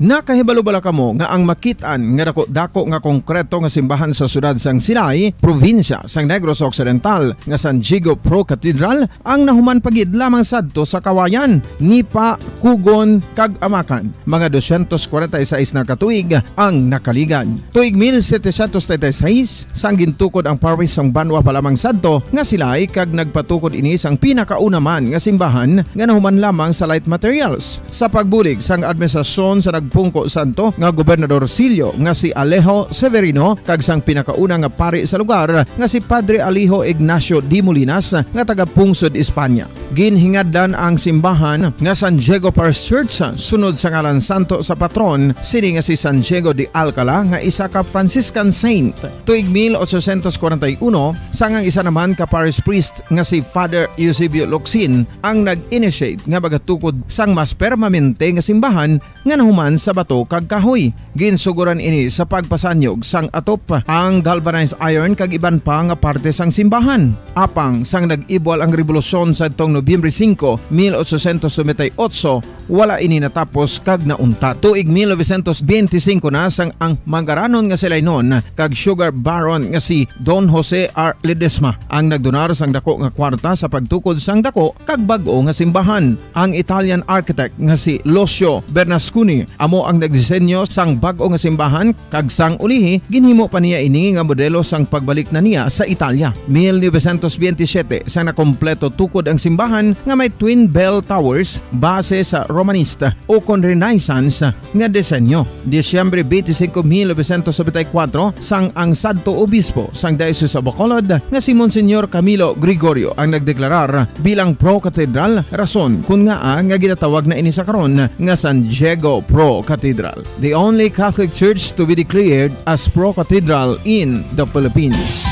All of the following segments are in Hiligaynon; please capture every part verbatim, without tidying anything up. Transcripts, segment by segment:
Nakahibalo bala kamo nga ang makit-an nga dako-dako nga konkreto nga simbahan sa siyudad sang Silay, probinsya sang Negros Occidental, nga San Diego Pro Cathedral, ang nahuman pa gid lamang sadto sa kawayan, nipa, kugon, kag amakan? Mga dosyentos kwarenta y seis na ka tuig ang nakaligad. Tuig mil setecientos treinta y seis, sang gintukod ang parish sang banwa pa lamang sadto nga Silay, kag nagpatukod ini sang pinakauna man nga simbahan nga nahuman lamang sa light materials. Sa pagbulig sang administrasyon sa nagpungko sadto nga Gobernador Silio nga si Alejo Severino kag sang pinakauna nga pari sa lugar nga si Padre Alejo Ignacio de Molinas nga taga Pungsod, Espanya. Ginhingadlan ang simbahan nga San Diego Parish Church sunod sa ngalan santo sa patron sini nga si San Diego de Alcala nga isa ka Franciscan saint. Tuig mil ochocientos kwarenta y uno, sang ang isa naman ka parish priest nga si Father Eusebio Locsin ang nag-initiate nga magatukod sang mas permanente nga simbahan nga nahuman sa bato kag kahoy. Ginsugoran ini sa pagpasanyog sang atop, ang galvanized iron kag iban pa nga parte sang simbahan. Apang sang nag-ibwal ang rebolusyon sadtong Nobyembre singko, mil ochocientos noventa y ocho, wala ini natapos kag nauntat. Tuig mil novecientos benti singko na sang ang manggaranon nga si Lainon kag sugar baron nga si Don Jose R. Ledesma ang nagdonar sang dako nga kwarta sa pagtukod sang dako kag bag-o nga simbahan. Ang Italian architect nga si Lucio Bernasconi amo ang nagdisenyo sang bag-o nga simbahan, kag sang ulihi ginhimo pa niya ini nga modelo sang pagbalik na niya sa Italia. Mil novecientos benti siyete, sang nakompleto tukod ang simbahan nga may twin bell towers base sa Romanista o kon Renaissance nga disenyo. Disyembre twenty-five, mil novecientos noventa y cuatro, sang ang sadto obispo sang Diocese of Bacolod nga si Monsignor Camilo Gregorio ang nagdeklarar bilang Pro Cathedral, rason kun ngaa nga ginatawag na ini sa karon nga San Diego Pro Cathedral, the only Catholic Church to be declared as Pro Cathedral in the Philippines.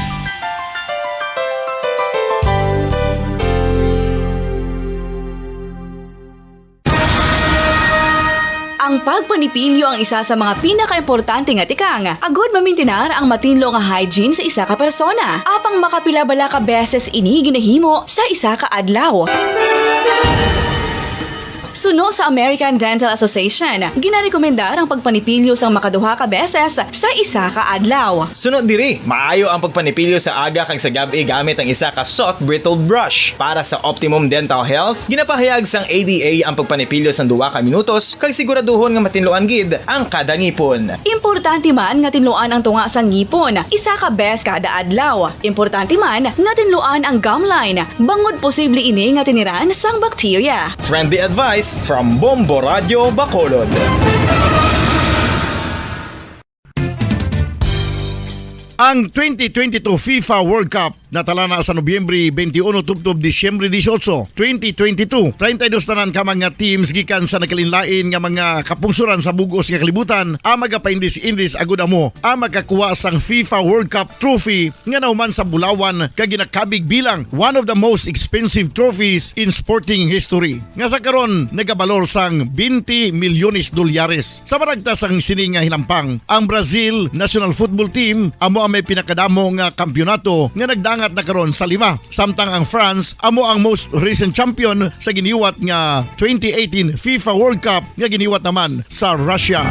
Ang pagpanipilyo ang isa sa mga pinakaimportante nga tikang agud mamintinar ang matinlo nga hygiene sa isa ka persona. Apang makapila bala ka beses ini ginahimo sa isa ka adlaw? Suno sa American Dental Association, ginarekomendar ang pagpanipilyo sang makaduha ka beses sa isa ka adlaw. Suno diri, maayo ang pagpanipilyo sa aga kag sa gab-i gamit ang isa ka soft bristled brush. Para sa optimum dental health, ginapahayag sang A D A ang pagpanipilyo sang duha ka minutos kag siguraduhon nga matinluan gid ang kada ngipon. Importante man nga tinluan ang tunga sang ngipon isa ka bes kada adlaw. Importante man nga tinluan ang gum line, bangod posible ini nga tiniran sang bakterya. Friendly advice from Bombo Radio Bacolod. Ang twenty twenty-two FIFA World Cup natala na sa Nobyembre twenty-one tubtob Disyembre dieciocho, twenty twenty-two. Treinta y dos tanan ka mga teams gikan sa nagkalainlain nga mga kapungsoran sa bug-os nga kalibutan ang magapaindis-indis agud amo ang makakuha sang FIFA World Cup trophy nga nahuman sa bulawan kag ginakabig bilang one of the most expensive trophies in sporting history, nga sa karon nagabalor sang twenty milyones dolyares. Sa maragtas sang sini nga hinampang, ang Brazil national football team amo ang may pinakadamo nga kampiyonato nga nagdangat na karon sa lima, samtang ang France amo ang most recent champion sa giniwat nga twenty eighteen FIFA World Cup nga giniwat naman sa Russia.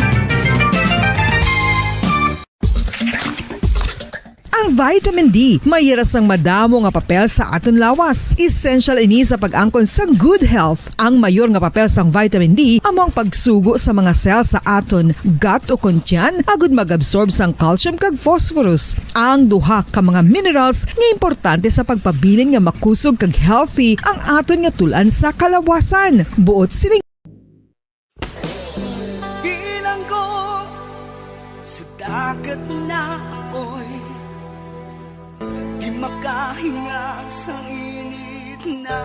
Ang vitamin D may hira sang madamo nga papel sa aton lawas. Essential ini sa pag-angkon sang good health. Ang mayor nga papel sang vitamin D amo ang pagsugo sa mga cell sa aton gut o kon tiyan agud mag-absorb sang calcium kag phosphorus, ang duha ka mga minerals nga importante sa pagpabilin nga makusog kag healthy ang aton nga tul-an sa kalawasan. Buot siling Bilanggo sa dagat na apoy, di makahinga sa init na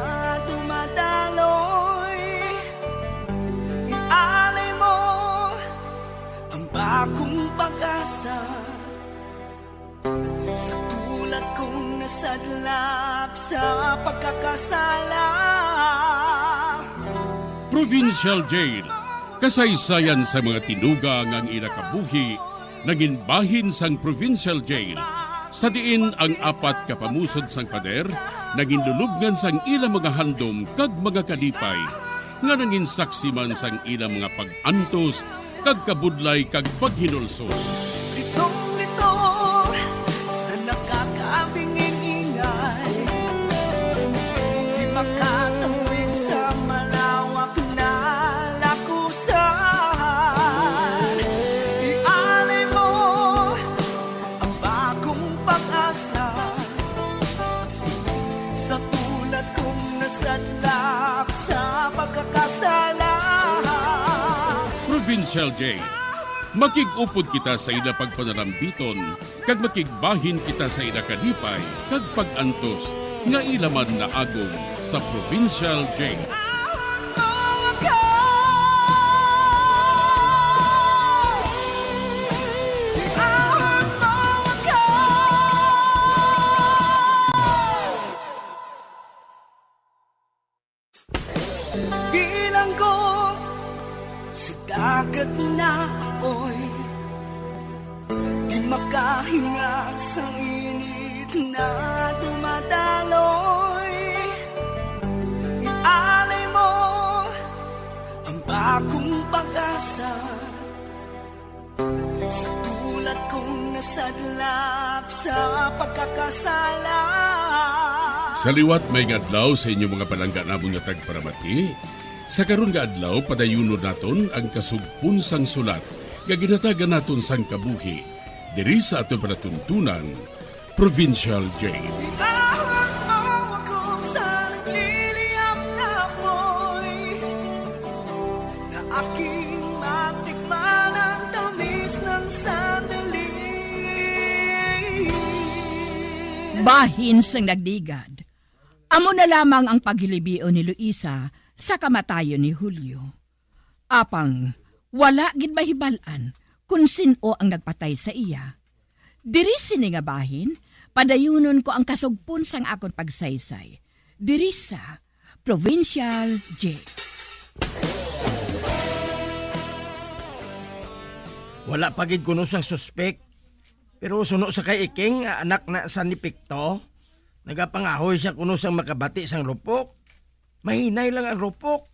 dumadaloy. Ialay mo ang bagong pag-asa sa tulad kong nasadlak sa pagkakasala. Provincial Jail, kasaysayan sa mga tinuga nga ang ila kabuhi nangin bahin sang Provincial Jail, sa diin ang apat ka pamusod sang pader nangin lulubngan sang ila mga handom kag mga kalipay, nga nangin saksi man sang ila mga pag-antos kag kabudlay kag paghinulsol. Litong-lito sa nakakabinging ingay, di makatawid sa malawak na lakusan. Ialay mo ang bagong pag-asa sa tulad kong nasadlak sa pagkakasala. Provincial J, makig-upod kita sa ila pagpanalambiton, kag makigbahin kita sa ila kalipay kag pag-antos nga ila man naagom sa Provincial J. Bilanggo sa dagat na apoy, di makahinga sang init na dumadaloy. Ialay mo ang bagong pag-asa sa tulad kong nasadlak sa pagkakasala. Sa liwat, maayong adlaw sa inyo mga palangga namon nga tagparamati. Sa karon nga adlaw, padayunon naton ang kasugpon sang sulat nga ginhatagan naton sang kabuhi diri sa aton palatuntunan, Provincial J. Iahon mo ako sa nagliliyab na apoy, na aking matikman ang tamis ng sandali. Bahin sang nagligad, amo na lamang ang paghilibion ni Luisa sa kamatayon ni Julio. Apang wala gid mahibal-an kon sin-o ang nagpatay sa iya. Diri sini nga bahin, padayunon ko ang kasugpon sang akon pagsaysay diri sa Provincial J. Wala pa gid kuno sang suspek. Pero suno sa kay Iking, anak na sa ni Pikto, nagapangahoy siya kuno sang makabati sang rupok. Mahinay lang ang rupok.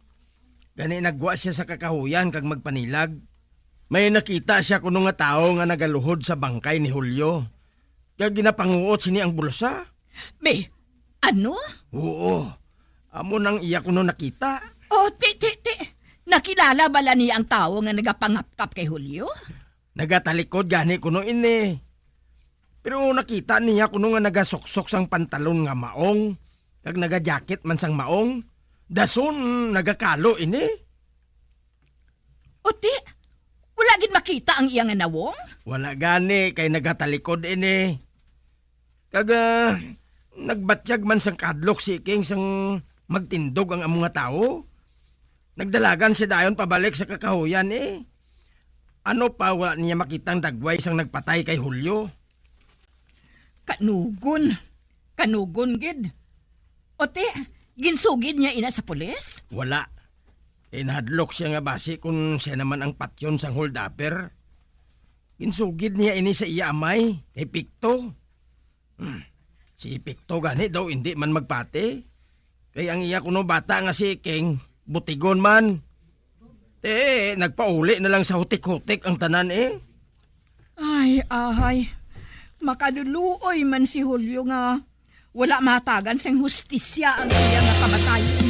Gani nagwa siya sa kakahuyan kag magpanilag. May nakita siya kuno nga tawo nga nagaluhod sa bangkay ni Julio. Kag ginapanguot sini ang bulsa. Be, ano? Oo. Amo nang iya kuno nakita. Oh, ti, ti, ti. Nakilala bala niya ang tawo nga nagapangapkap kay Julio? Nagatalikod gani kuno ini. Pero nakita niya kuno nga nagasuksok sang pantalon nga maong, kag nagajacket man sang maong. Dason nagakalo ini. Uti, wala gid makita ang iya nga nawong? Wala gani, kay nagatalikod ini. Kag, ah, nagbatyag man sang kahadlok si Iking sang magtindog ang amo nga tawo. Nagdalagan siya dayon pabalik sa kakahuyan, eh. Ano pa, wala niya makita ang dagway sang nagpatay kay Julio? Kanugon. Kanugon gid. Uti, ginsugid niya ina sa pulis? Wala. Kay nahadlok siya nga basi kung siya naman ang patyon sang holdupper. Ginsugid niya ini sa iya amay, kay Pikto. Hmm. Si Pikto gani daw indi man magpati. Kay ang iya kuno bata nga si King, butigon man. Te, nagpauli na lang sa hutik-hutik ang tanan, eh. Ay, ahay. Makaluluoy man si Julio nga wala mahatagan sing hustisya ang iya nga kamatayon.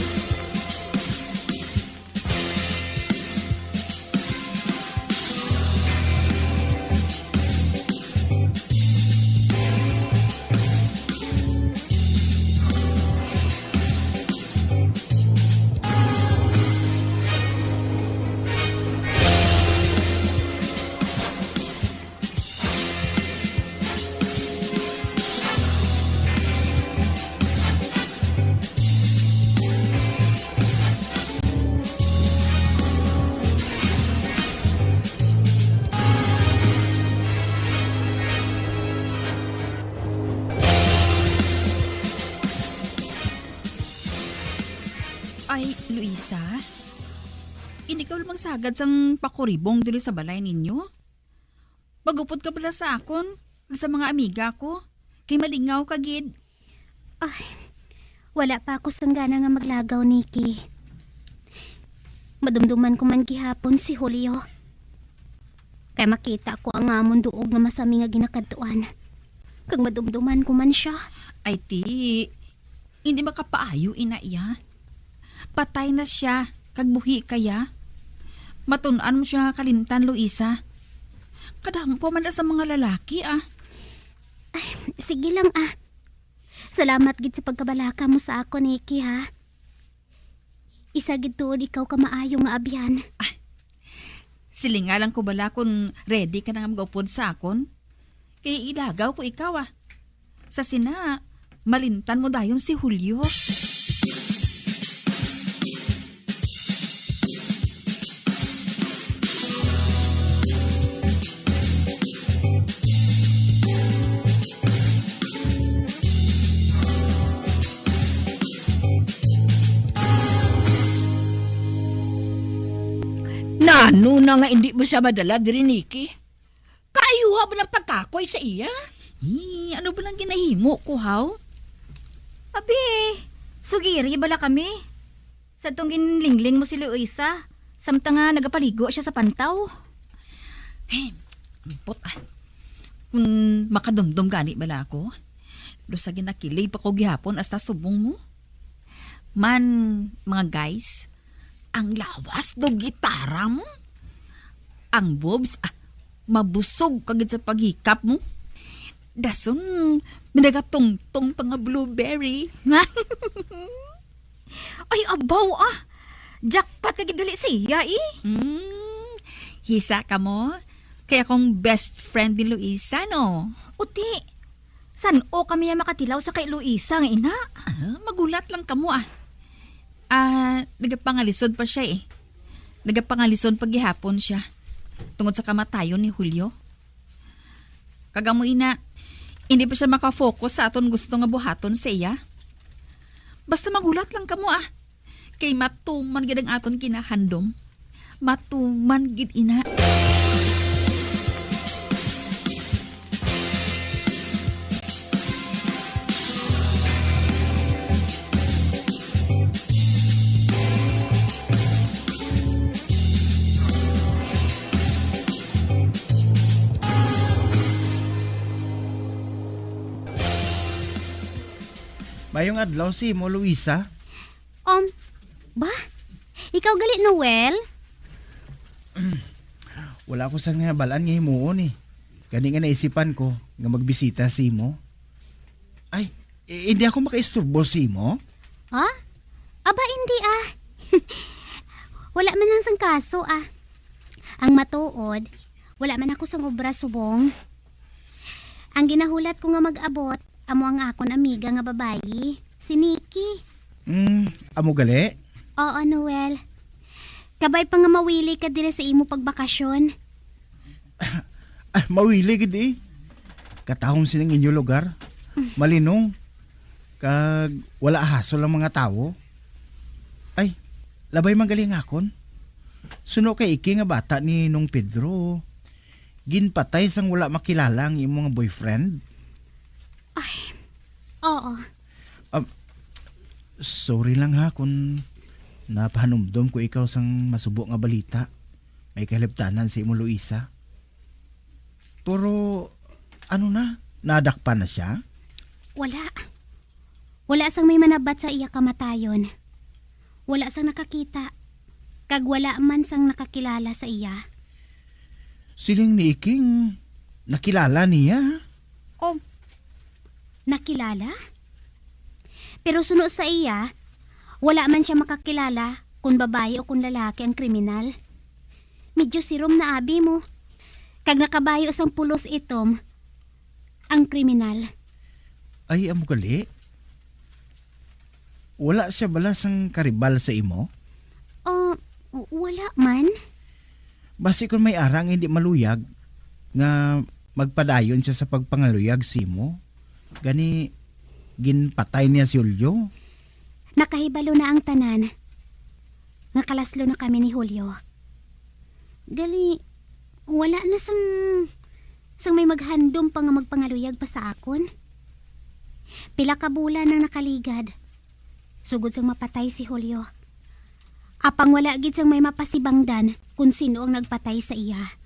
Ay, Luisa, hindi ka lamang sagad sang pakuribong diri sa balay ninyo? Magupod ka bala sa akon kag sa mga amiga ko, kay malingaw ka gid. Ay, wala pa ako sang gana nga maglagaw, Nikki. Madumduman ko man gihapon si Julio. Kay makita ko ang amon duog nga masami nga ginakadtuan. Kag madumduman ko man sia. Ay, ti, hindi makapaayo ina iya. Patay na sia, kag buhi kaya. Matun-an mo sia kalimtan, Luisa. Kadamo pa man na sa mga lalaki, ah. Ay, sige lang, ah. Salamat gid sa pagkabalaka mo sa akon, Nikki, ha. Isa gid tuod ikaw ka maayo nga abyan. Ah, silinga lang ko bala kung ready ka na nga mag-upod sa akon? Kay ilagaw ko ikaw, ah. Sa sina, malimtan mo dayon si Julio. Nano na nga indi mo siya madala diri, Nikki? Kaayuha mo lang pagkakoy sa iya? Eh, ano ba lang ginahimo ko, haw? Abi, sugiri bala kami. Sa tong ginlingling mo si Luisa, samtang nga nagapaligo siya sa pantaw. Hey, ampot, ah. Kung makadumdom gani bala ako, do sa ginakilig pa ko gihapon hasta subong mo. Man, mga guys, ang lawas do gitara mo. Ang boobs, ah, mabusog ka gid sa paghikap mo. Dason, may nagatungtong pa nga blueberry. Ay, abaw, ah. Jackpot ka gid gali siya, eh. Mm, hisa ka mo? Kay akong best friend ni Luisa, no? Uti, san-o kami ang makatilaw sa kay Luisa nga ina? Ah, magulat lang kamo, ah. Ah, nagapangalisod pa siya, eh. Nagapangalisod pa gihapon siya tungod sa kamatayon ni Julio. Kag amo ina, hindi pa siya makafocus sa aton gusto nga buhaton sa iya. Basta magulat lang kamo, ah. Kay matuman gid ang aton ginahandom. Matuman gid ina. Mayong adlaw sa imo, Luisa. Um, ba? Ikaw gali, Noel? Wala ko sang nabalaan nga himuon, eh. Gani nga naisipan ko nga magbisita sa imo. Ay, i-, hindi ako makaisturbo sa imo? Ha? Aba, hindi, ah. Wala man lang sang kaso, ah. Ang matuod, wala man ako sang obra subong. Ang ginahulat ko nga mag-abot, amo ang akon amiga nga babayi, si Nikki. Mm, amo gali? Oo, Noel. Kabay pa nga mawili ka diri sa imo pagbakasyon. Ah, mawili gid, eh. Katahom sining inyo lugar. Malinong. Kag wala hasol ang mga tawo. Ay, labay man gali ang akon. Suno kay iki nga bata ni Nong Pedro, ginpatay sang wala makilala ang imo nga boyfriend. Ay, oo. Um, sorry lang ha kung napahanumdom ko ikaw sang masubo nga balita may kaliptanan sa imo, Luisa. Pero, ano na? Nadakpan na siya? Wala. Wala sang may manabat sa iya kamatayon. Wala sang nakakita. Kag wala man sang nakakilala sa iya. Siling ni Iking, nakilala niya? Oh, nakilala? Pero suno sa iya, wala man siya makakilala kon babayi o kon lalaki ang kriminal. Medyo sirom na abi mo. Kag nakabayo sang pulos itom ang kriminal. Ay, amo gali? Wala siya bala sang karibal sa imo? Ah, w-, wala man. Basi kon may ara nga hindi maluyag, nga magpadayon siya sa pagpangaluyag sa imo, gani ginpatay niya si Julio? Nakahibalo na ang tanan nga kalaslo na kami ni Julio. Gali, wala na sang, sang may maghandom pa nga magpangaluyag pa sa akon. Pila ka bulan nang nakaligad, sugod sang mapatay si Julio. Apang wala gid sang may mapasibangdan kon sin-o ang nagpatay sa iya.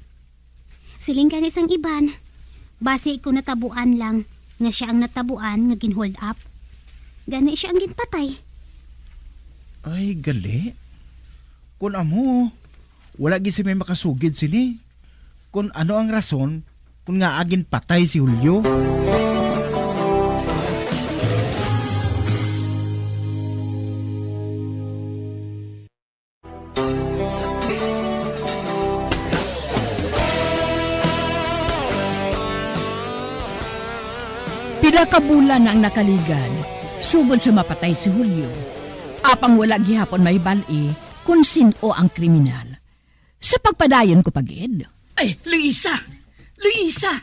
Siling gani sang iban, basi ko natabuan lang nga sia ang natabuan nga gin-hold up. Gani sia ang ginpatay. Ay, gali. Kun amo, wala gid sa may makasugid sini. Kun ano ang rason kun ngaa ginpatay si Julio? Pila ka bulan na ang nakaligad, sugod sa mapatay si Julio, apang wala gihapon mahibal-i kon sin-o ang kriminal. Sa pagpadayon ko pa gid. Ay, Luisa! Luisa!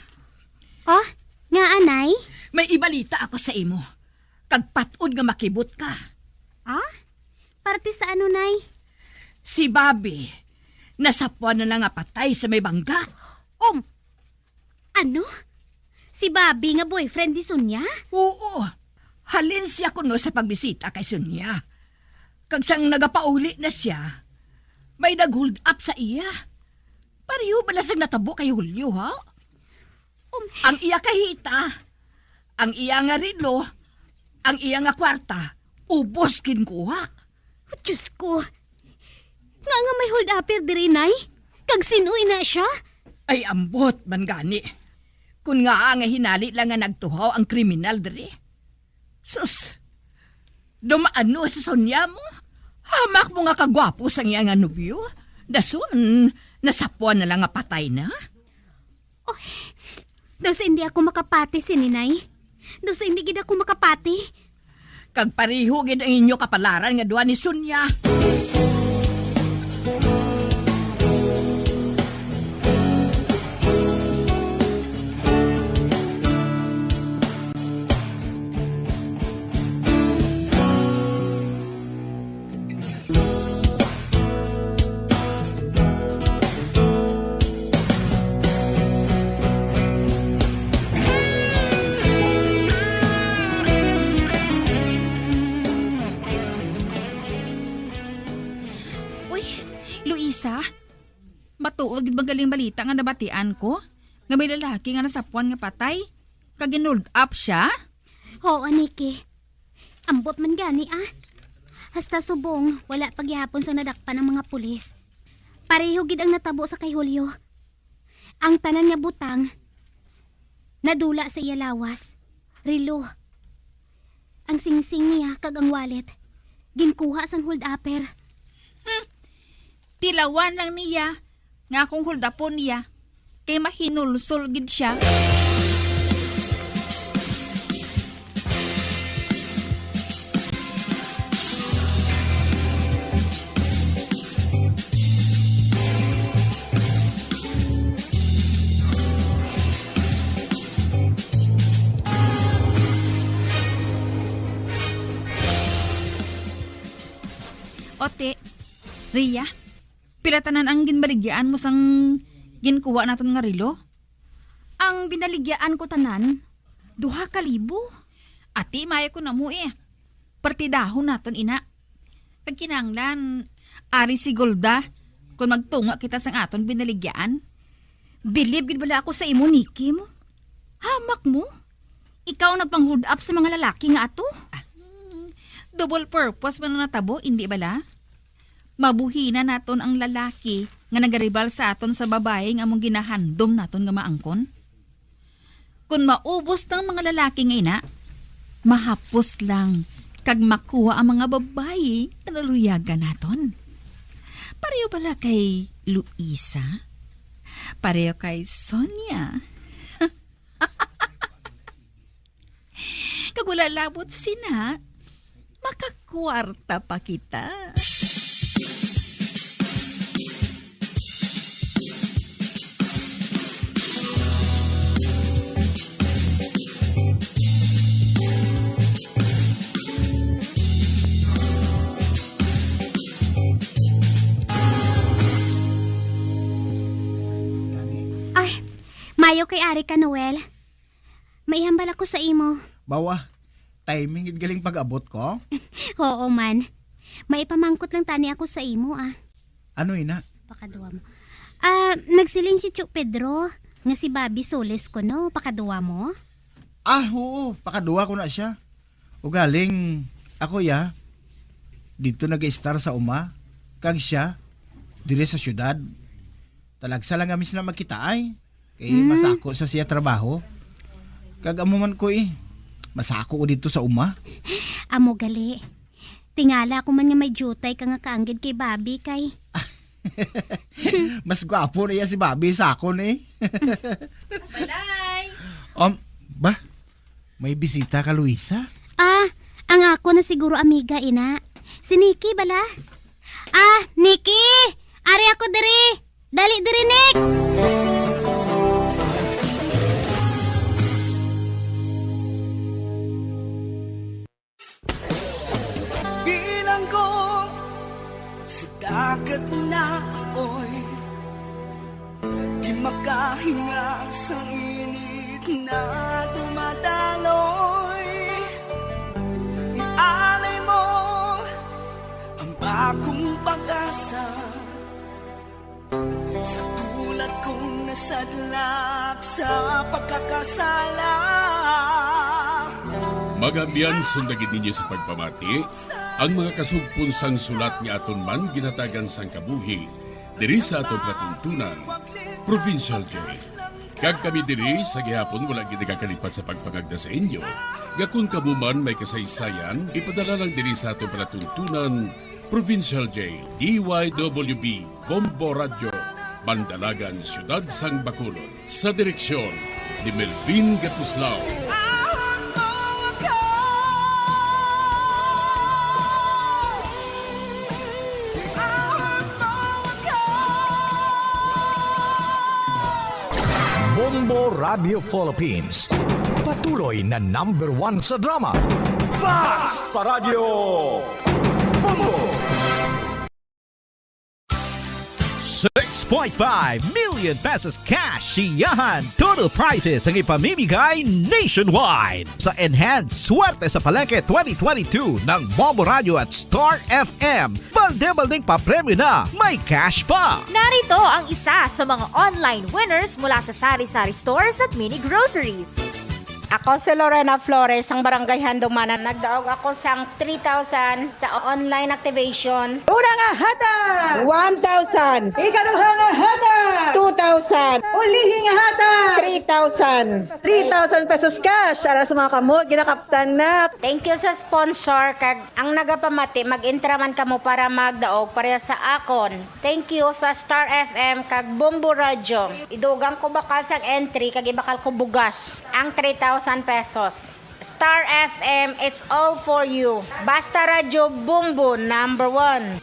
Oh, nga, anay? May ibalita ako sa imo. Kag pat-od nga makibot ka. Ah? Parte sa ano, Nay? Si Bobby, nasapwan na na nga patay sa may bangga. Um, ano? Si Bobby nga boyfriend ni Sonia? Oo. Halin siya kuno sa pagbisita kay Sonia. Kag sang nagapauli na siya, may nag-hold up sa iya. Pareho bala sang natabo kay Julio, ha? Um, Ang iya kahita, ang iya nga relo, ang iya nga kwarta, ubos ginkuha. Diyos ko. Nga nga may hold-upper diri, Nay? Kag sin-o ina siya? Ay, ambot man gani. Kun ngaa nga hinali lang nga nagtuhaw ang kriminal diri. Sus, dumaano si Sonia mo? Hamak mo nga kagwapo sang iya nga nobyo. Dason, nasapwan na lang nga patay na. Oy, daw sa hindi ako makapati sini, Nay. Daw sa hindi gid ako makapati. Kag pareho gid ang inyo kapalaran nga duha ni Sonia. Uy, Luisa, matuod gid ba galing balita nga nabatian ko nga may lalaki nga nasapwan nga patay? Kag gin-hold up siya? Oo, Nikki. Ambot man gani, ah. Hasta subong, wala pa gihapon sang nadakpan ang mga pulis. Pareho gid ang natabo sa kay Julio. Ang tanan nga butang nadula sa iya lawas, relo, ang singsing niya kag ang wallet, ginkuha sang hold-upper. Hmm. Tilawan lang niya nga akong hold-upon niya, kay mahinulsol gid siya. Ote, Ria, pila tanan ang ginbaligyaan mo sang ginkuha naton nga relo? Ang binaligyaan ko tanan, duha ka libo. Ati, maayo ko na mo eh. Partidahon naton ina. Kag kinahanglan, ari si Golda, kung magtunga kita sang aton binaligyaan. Bilib gid bala ako sa imo, Nikki mo. Hamak mo. Ikaw ang nagpang-hold up sa mga lalaki nga ato. Ah, hmm. Double purpose man ang natabo, indi bala? Mabuhina naton ang lalaki nga nagaribal sa aton sa babayi nga among ginahandom naton nga maangkon. Kon maubos na ang mga lalaki nga ina, mahapos lang kag makuha ang mga babayi nga naluyagan naton. Pareho bala kay Luisa? Pareho kay Sonia? Kag wala labot sina, makakwarta pa kita. Ay, mayo kay ari ka, Noel. May ihambal ako sa imo. Bawa, timing gid galing pag-abot ko. Oo man. May ipamangkot lang tani ako sa imo, ah. Ano ina? Pakaduwa mo. Ah, nagsiling si Tio Pedro Nga si Bobby Solis kuno, pakaduwa mo? Ah, oo, pakaduwa ko na siya. Ugaling, ako ya, dito nag-estar sa uma, kag siya, diri sa syudad. Talagsa lang kami sila magkita ay, kay Hmm. masako sa siya trabaho. Kag amo man ko eh, masako ko dito sa uma. Amo gali. Tingala ko man nga may jutay ka nga kaanggid kay Bobby kay Mas gwapo na iya si Bobby sa akon eh. Balay! Um, ba? May bisita ka, Luisa? Ah, ang ako na siguro amiga, ina. Si Nikki, bala? Ah, Nikki! Ari ako diri! Dali diri, Nick! Bilanggo sa dagat na apoy, di makahinga sa init na dumadaloy. Ialay mo ang bagong pag-asa sa tulad kong nasadlak sa pagkakasala. Mga abyan, sundagin ninyo sa pagpamati ang mga kasugpon sang sulat nga aton man ginhatagan sang kabuhi diri sa aton palatuntunan, Provincial Jail. Kag kami diri sa gihapon wala gid nagakalipat sa pagpangagda sa inyo nga kon kamo man may kasaysayan, ipadala lang diri sa aton palatuntunan, Provincial Jail, D Y W B, Bombo Radyo, Bandalagan, Siyudad sang Bacolod. Sa direksyon ni Melvin Gatuslao. Bombo Radio Philippines, patuloy na number one sa drama. Basta Radyo Bombo! Six point five million pesos cash siyahan total prizes ang ipamimigay nationwide sa Enhanced Swerte sa Palengke twenty twenty-two ng Bombo Radio at Star F M. Balde-baldeng papremyo na, may cash pa! Narito ang isa sa mga online winners mula sa Sari-Sari Stores at Mini Groceries. Ako si Lorena Flores, ang Barangay Handumanan. Nagdaog ako sang three thousand sa online activation. Una nga hatag! One thousand. Ikaduha nga hatag! Two thousand. Ulihi nga hatag! Three thousand. Three thousand pesos cash. Ara sa mga kamot, ginakaptan na. Thank you sa sponsor, kag ang nagapamati, mag-entra man kamo para magdaog pareha sa akon. Thank you sa Star F M kag Bombo Radyo. Idugang ko bakal sang entry kag ibakal ko bugas ang three thousand pesos. Star F M, it's all for you. Basta Radyo Bombo, number one.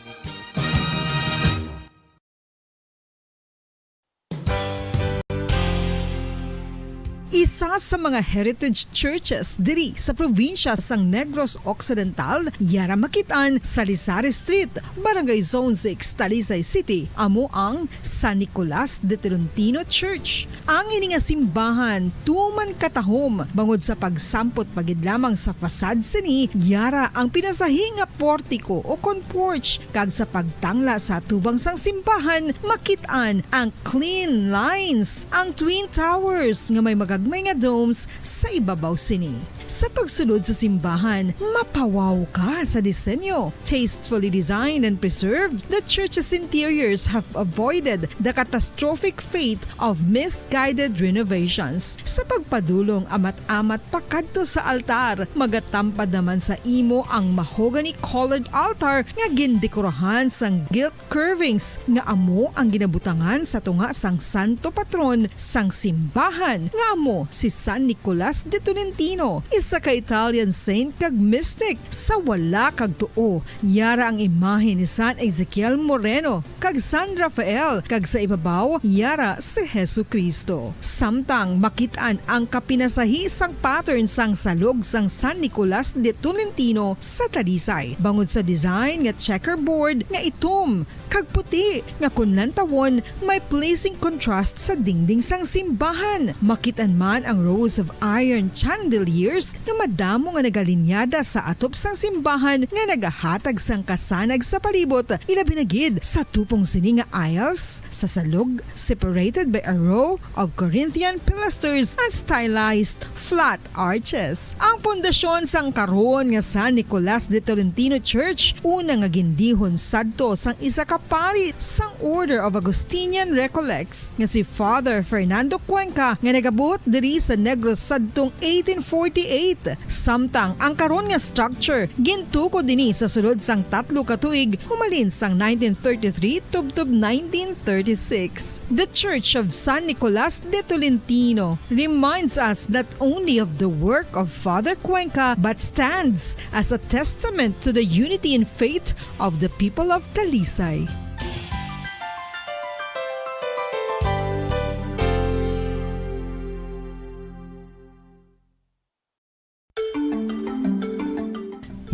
Isa sa mga heritage churches diri sa probinsya sang Negros Occidental, yara makit-an sa Sari-Sari Street, Barangay Zone six, Talisay City, amo ang San Nicolas de Tolentino Church. Ang ini nga simbahan tuman katahom bangod sa pagsampot pa gid lamang sa facade sini, yara ang pinasahi nga portiko o kon porch, kag sa pagtangla sa atubang sang simbahan makit-an ang clean lines, ang twin towers nga may magagmay nga domes sa ibabaw sini. Sa pagsulod sa simbahan, mapawaw ka sa disenyo. Tastefully designed and preserved, the church's interiors have avoided the catastrophic fate of misguided renovations. Sa pagpadulong amat-amat pakadto sa altar, magatampad naman sa imo ang mahogany-colored altar nga gindekorahan sang gilt curvings nga amo ang ginabutangan sa tunga sang santo patron sang simbahan, nga amo si San Nicolas de Tolentino, isa ka Italian saint kag mystic. Sa wala kag tuo, yara ang imahe ni San Ezekiel Moreno kag San Rafael, kag sa ibabaw, yara si Jesu-Cristo. Samtang makit-an ang kapinasahi sang pattern sang salog sang San Nicolas de Tolentino sa Talisay, bangod sa design nga checkerboard nga itom kag puti, nga kon lantawon, may pleasing contrast sa dingding sang simbahan. Makit-an man ang rows of iron chandeliers nga madamo nga nagalinyada sa atop sang simbahan nga nagahatag sang kasanag sa palibot, ilabi na gid sa tupong sini nga aisles sa salog, separated by a row of Corinthian pilasters and stylized flat arches. Ang pundasyon sang karon nga San Nicolas de Tolentino Church, una nga gindihon sadto sang isa ka pari sang Order of Augustinian Recollects nga si Father Fernando Cuenca, nga nagabuot diri sa Negros sadtong eighteen forty-eight. Samtang ang karon nga structure gintukod dinhi sa sulod sang tatlo ka tuig, humalin sang nineteen thirty-three tubtob nineteen thirty-six. The Church of San Nicolas de Tolentino reminds us not only of the work of Father Cuenca but stands as a testament to the unity in faith of the people of Talisay.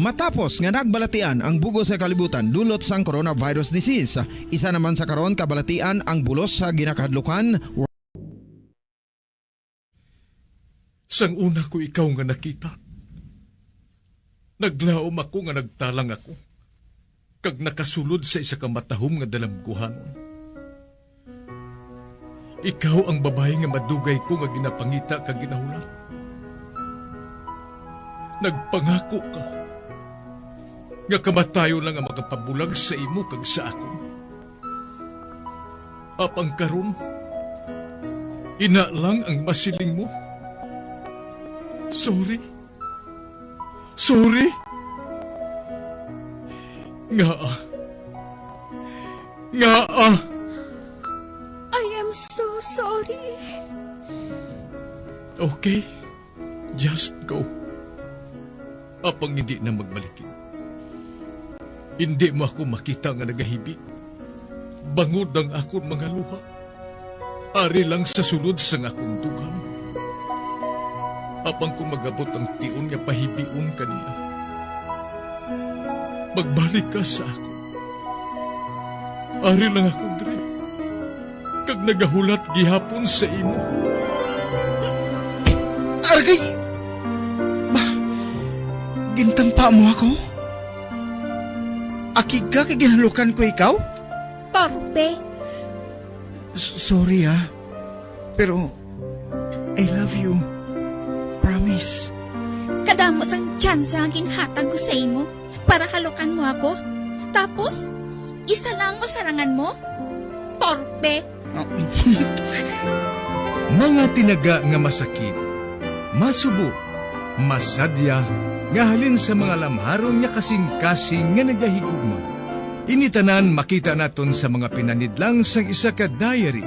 Matapos nga nagbalatian ang bug-os nga kalibutan dulot sang coronavirus disease, isa naman sa karon kabalatian ang bulos sa ginakahadlukan. Sang una ko ikaw nga nakita, naglaom ako nga nagtalang ako, kag nakasulod sa isa ka matahom nga dalamguhanon. Ikaw ang babayi nga madugay ko nga ginapangita kag ginahulat. Nagpangako ka nga kamatayon lang ang makapabulag sa imo kag sa akon. Apang karon, ina lang ang masiling mo. Sorry. Sorry. Ngaa? Ngaa? I am so sorry. Okay. Just go. Apang hindi na magbalikid. Hindi mo ako makita nga nagahibi, bangod ang akon mga luha. Ari lang sa sulod sang akon dughan. Apang kon mag-abot ang tion nga pahibion ka niya, magbalik ka sa akon. Ari lang ako diri, kag nagahulat gihapon sa imo. Argay! Ba, gintampa mo ako? Akig ka kay ginhalukan ko ikaw? Torpe! S-, sorry, ah. Pero I love you. Promise. Kadamo sang tsansa nga ginhatag ko sa imo para halukan mo ako. Tapos, isa lang mo sarangan mo? Torpe! Mga tinaga nga masakit, masubo, masadya, nga halin sa mga lamharon nga kasing-kasing nga nagahigugma. Ini tanan makita naton sa mga pinanidlang sang isa ka diary.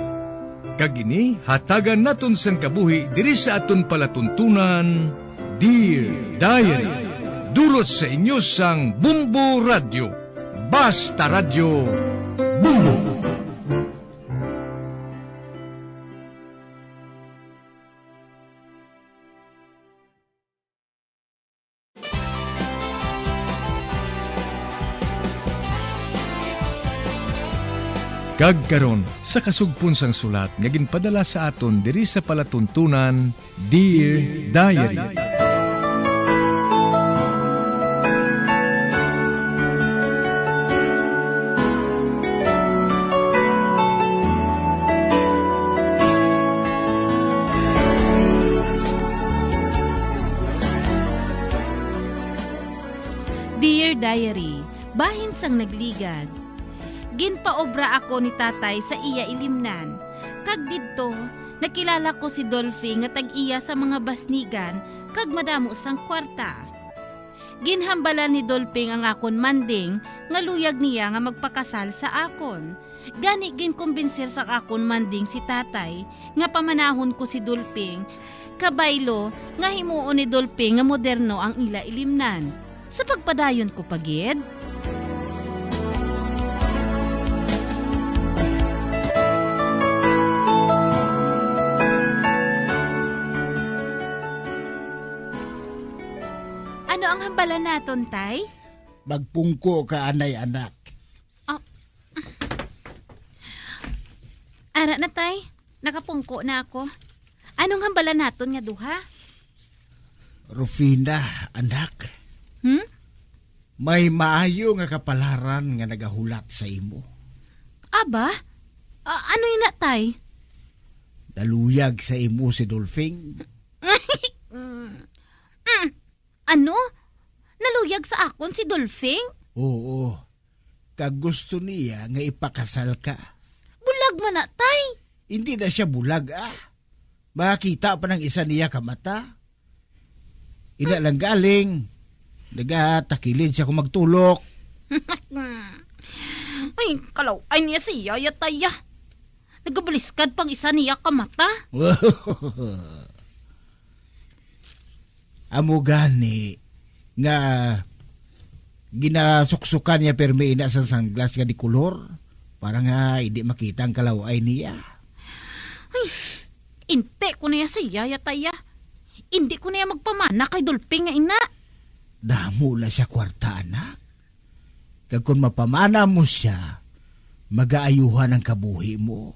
Kag ini hatagan naton sang kabuhi diri sa aton palatuntunan, Dear Diary. Dulot sa inyo sang Bumbo Radyo. Basta Radyo, Bumbo. Kag karon, sa kasugpon sang sulat nga ginpadala sa aton diri sa palatuntunan, Dear Diary. Dear Diary, bahin sang nagligad. Ginpaobra ako ni Tatay sa iya ilimnan, kag didto nakilala ko si Dolphy nga tag-iya sa mga basnigan kag madamo sang kwarta. Ginhambalan ni Dolping ang akon manding nga luyag niya nga magpakasal sa akon. Gani, ginkumbinser sang akon manding si Tatay nga pamanahon ko si Dolping, kabaylo nga himuon ni Dolping nga moderno ang ila ilimnan. Sa pagpadayon ko pa gid. Ano ang hambalan naton, Tay? Magpungko ka anay, anak. Ah. Ara na, Tay. Nakapungko na ako. Anong hambalan naton nga duha? Rufina, anak. Hmm? May maayo nga kapalaran nga nagahulat sa imo. Aba? A-, ano ina, tay? Naluyag sa imo si Dolphing. Mm. Mm. Ano? Naluyag sa akon si Dolphing? Oo. Kag gusto niya nga ipakasal ka. Bulag man na, tay. Hindi na siya bulag, ah. Makakita pa ng isa niya ka mata. Ina lang galing. Nagatakilid siya kung magtulok. Ay, kalaw-ay niya si Yaya, tay, ah. Nagabaliskad pang isa niya ka mata. Amo gani nga ginasuksukan niya pirmi ina sang sunglass nga di kolor para nga hindi makita ang kalaw-ay niya. Ay, inte ko na ya sa iya, ya, tay, ah. Hindi ko na ya magpamana kay Dolping nga ina. Damo na siya kwarta, anak. Kag kon mapamana mo sia, magaayuhan ang kabuhi mo.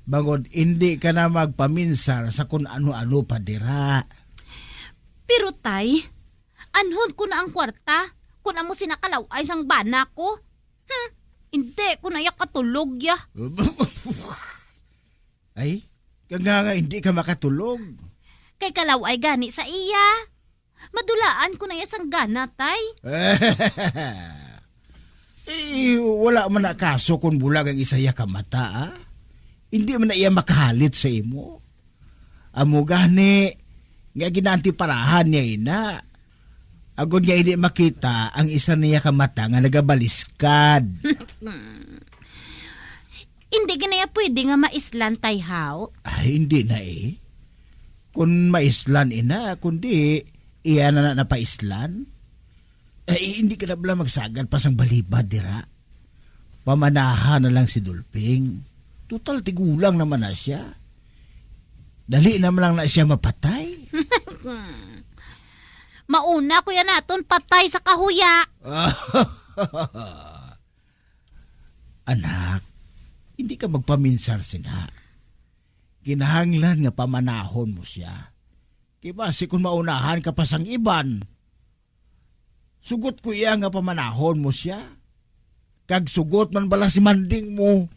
Bangod indi ka na magpaminsar sa kon ano-ano pa dira. Pero, tay, anhon ko na ang kwarta kon amo sina kalaw-ay sang bana ko? Hmm, indi ko na ya katulog, ya. Ay, kag nga nga hindi ka makatulog. Kay kalaw-ay gani sa iya. Madulaan ko na iya sang gana, tay. Eh, wala man na kaso kung bulag ang isa iya ka mata, ah. Hindi man na iya makahalit sa imo. Amo gani nga ginantiparahan niya ina. Agod nga hindi makita ang isa niya ka mata nga nagabaliskad. Hindi ginaya pwede nga maislan, tay, haw? Ay, hindi na eh. Kun maislan ina, kundi iya na na napaislan. Ay, hindi ka na bala magsagad pa sang balibad dira. Pamanahan na lang si Dolping. Total, tigulang naman na siya. Dali naman lang na siya mapatay. Mauna ko yan naton patay sa kahuya. Anak, hindi ka magpaminsar sina. Kinahanglan nga pamanahon mo siya. Kay basi kung maunahan ka pa sang iban, sugot ko iya nga pamanahon mo siya. Kag sugot man bala si Manding mo.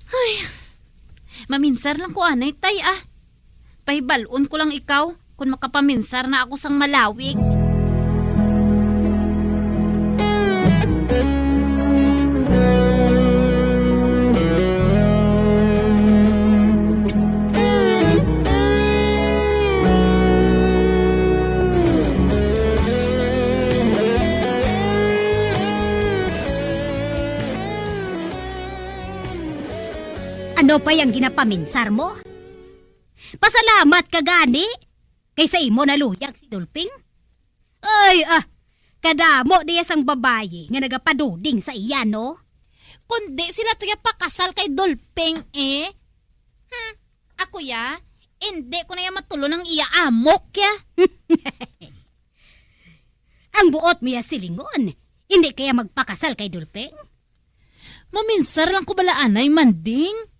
Ay, maminsar lang ko anay, tay, ah. Pahibal-on ko lang ikaw kon makapaminsar na ako sang malawig. Ano pa yang ginapaminsar mo? Pasalamat ka gani kay sa imo naluyag si Dolping. Ay, ah, kadamo diya sang babayi nga nagapaduding sa iya, no? Kundi sila to ya pakasal kay Dolping, eh. Hmm, ako ya, indi ko na ya matulon ang iya amok ya. Ang buot mo ya silingon, indi kaya magpakasal kay Dolping? Maminsar lang ko bala anay, Manding.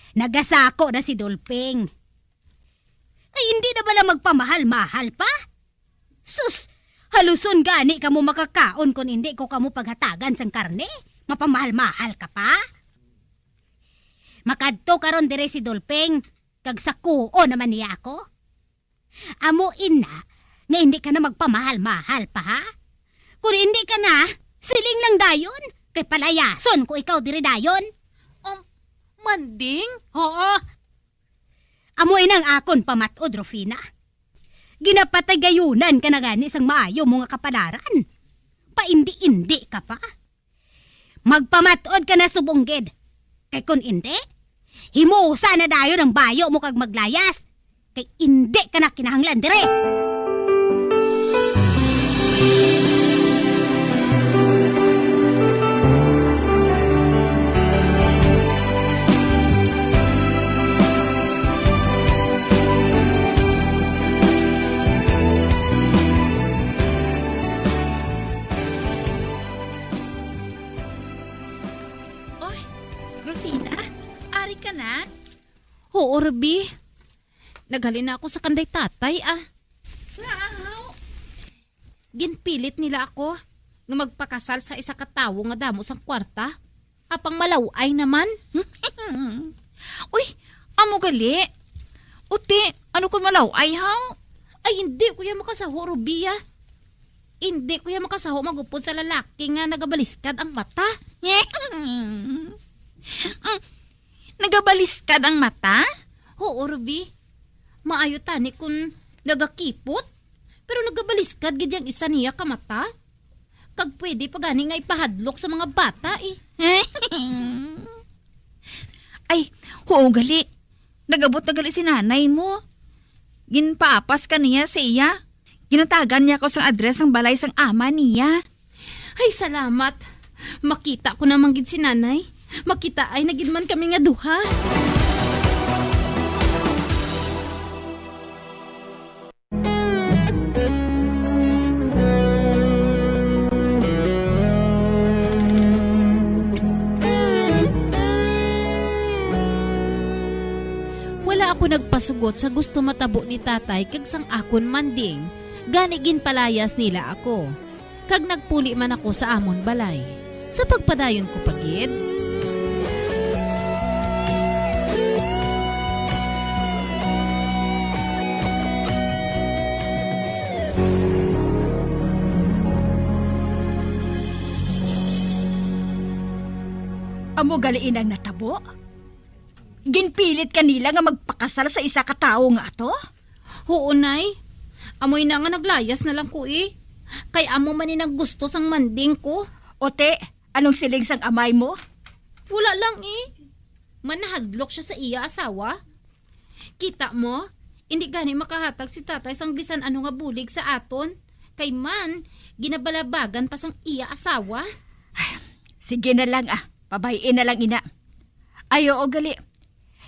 Nagasako na si Dolping. Ay, hindi na bala magpamahal-mahal pa? Sus, haluson gani kamo makakaon kon indi ko kamo paghatagan sang karne. Mapamahal-mahal ka pa? Makadto karon diri si Dolping, kag sakuon naman niya ako. Amo ina nga hindi ka na magpamahal-mahal pa, ha? Kon hindi ka na, siling lang dayon, kay palayason ko ikaw diri dayon. Um, Manding? Oo. Amo ina ang akon pamat-od, Rufina. Ginapatagayunan ka na gani sang maayo mo nga kapalaran. Paindi-indi ka pa. Magpamat-od ka na subong gid. Kay kun indi, himusa na dayon ang bayo mo kag maglayas. Kay indi ka na kinahanglan diri. Oy, Rufina, ari ka na? Oo, Ruby. Naghalin na ako sa kanday tatay, ah. Ginpilit nila ako nga magpakasal sa isa ka tawo nga damo sang kwarta. Apang malaw-ay naman. Uy, amo gali. Uti, ano kon malaw-ay, haw? Ay, hindi ko ya makasaho, Rubia. Hindi ko ya makasaho magupod sa lalaki nga nagabaliskad ang mata. Mm, nagabaliskad ang mata? Oo, Ruby. Maayo tani kun nagakipot, pero nagabaliskad gid yang isa niya ka mata. Kag pwede pa gani nga ipahadlok sa mga bata, eh. Ay, oo gali. Nag-abot na gali si nanay mo. Ginpaapas ka niya sa iya. Ginatagan niya ako sang address sang balay sang ama niya. Ay, salamat. Makita ko naman gid si nanay. Makitaay na gid man kami nga duha. Wala ako nagpasugot sa gusto matabo ni tatay kag sang akon manding, gani ginpalayas nila ako. Kag nagpuli man ako sa amon balay. Sa pagpadayon ko pa gid. Amo gali inang natabo? Ginpilit ka nila nga magpakasal sa isa ka tawo nga ato? Huo, Nay. Amoy na nga naglayas na lang ko, eh. Kay amo man ni nang gusto sang manding ko. Ote, anong siling sang amay mo? Wala lang, eh. Manahadlok siya sa iya asawa. Kita mo, hindi gani makahatag si tatay sang bisan ano nga bulig sa aton. Kay man, ginabalabagan pa sang iya asawa. Sige na lang, ah. Pabay-i na lang, ina. Ay, oo, gali.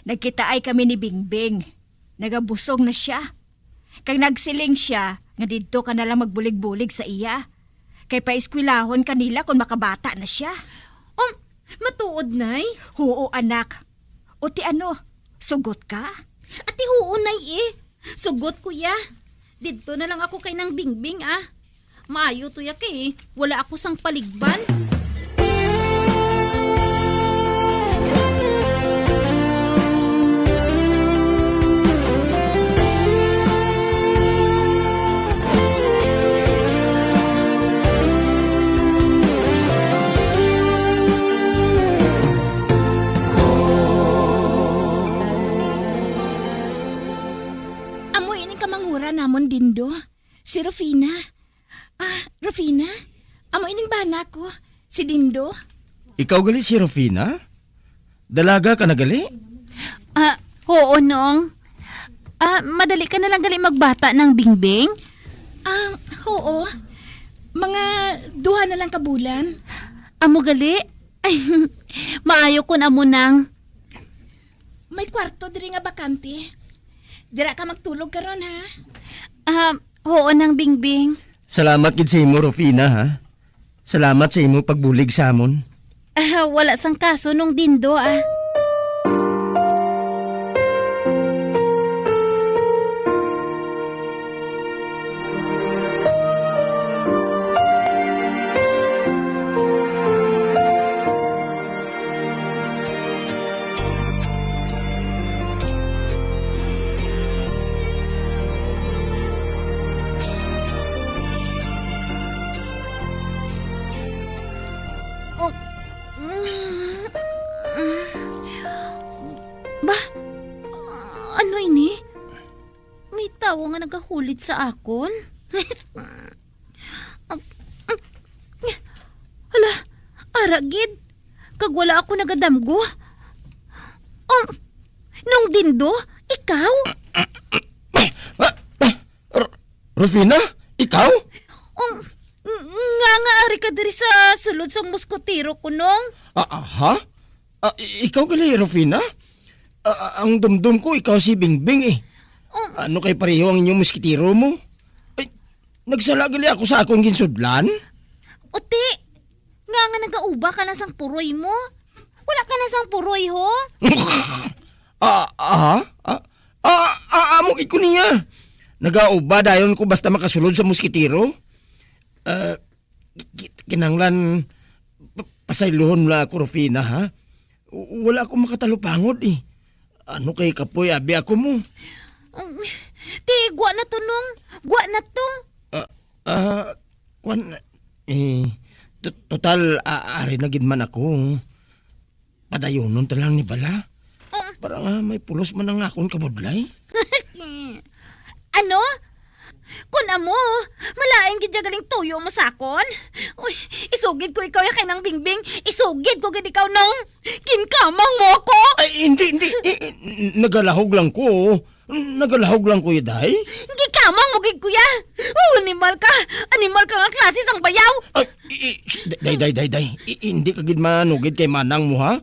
Nagkitaay kami ni Bingbing. Nagabusong na sia. Kag nagsiling sia nga didto ka na lang magbulig-bulig sa iya. Kay paeskwelahon ka nila kon makabata na sia. Um, matuod, Nay? Huo, anak. O ti ano, sugot ka? Ati, huo, Nay, eh. Sugot ko ya. Didto na lang ako kay Nang Bingbing, ah. Maayo to ya kay wala ako sang paligban. Amo ini kamanghuran namon, Dindo. Si Rufina. Ah, Rufina? Amo ining bana ko, si Dindo. Ikaw gali si Rufina? Dalaga ka na gali? Ah, oo, Nong. Ah, madali ka na lang gali magbata, Nang Bingbing? Ah, oo. Mga duha na lang ka bulan. Amo gali? Ay, maayo kun amo, Nang. May kwarto diri nga bakante. Dira ka magtulog karon, ha? Ah, oo, Nang Bingbing. Salamat gid sa imo, Rufina, ha? Salamat sa imo pagbulig sa amon. Ah, wala sang kaso, Nong Dindo, ah. Oh, mm, mm. Ba? Ano ini? May tawo nga nagahulid sa akon? Hala, ara gid. Kag wala ako nagadamgo. Um, Nong Dindo, ikaw? Ah, ah, R-, Rufina? Ikaw? Um, ng-, nga nga ari ka diri sa sulod sang muskotero ko, Nong? Ah, ah, ha? Ah, i-, ikaw gali, Rufina? Ah, ah, ang dumdum ko, ikaw si Bingbing, eh. Um, Ano kay pareho ang inyong musketero mo? Ay, nagsala gali ako sa akong ginsudlan? Uti, nga nga nagauba ka na sang puroy mo? Wala ka na sang puroy, ho? Ah, ah, ah, ah, ah, amo gid ko niya. Nagauba dayon ko basta makasulod sa moskitero. Ah, ki-, ki-, kinahanglan pa-, pasaylohon mo lang ako, Rufina, ha? W-, wala ako makatalupangod, eh. Ano kay kapoy, abi ako mo? Um, ti, gwa na to, Nong. Gwa na to. Ah, ah, kwan, eh, to-, total, a-, ari na gid man ako. Padayonon ta lang ni bala. Um. Para nga may pulos man ang akon kabudlay. Ano? Kun amo, malain gid ya galing tuyo mo sa akon. Uy, isugid ko ikaw ya kay Nang Bingbing. Isugid ko gid ikaw, Nong. Ginkamang mo ako. Ay, hindi, hindi. I, i, nagalahog lang ko. Nagalahog lang ko, ya, day. Ginkamang mo gid, kuya. Oh, animal ka. Animal ka nga klase sang bayaw. Ay, i, i, sh-, day, day, day, day. I, hindi ka gid manugid kay manang mo, ha?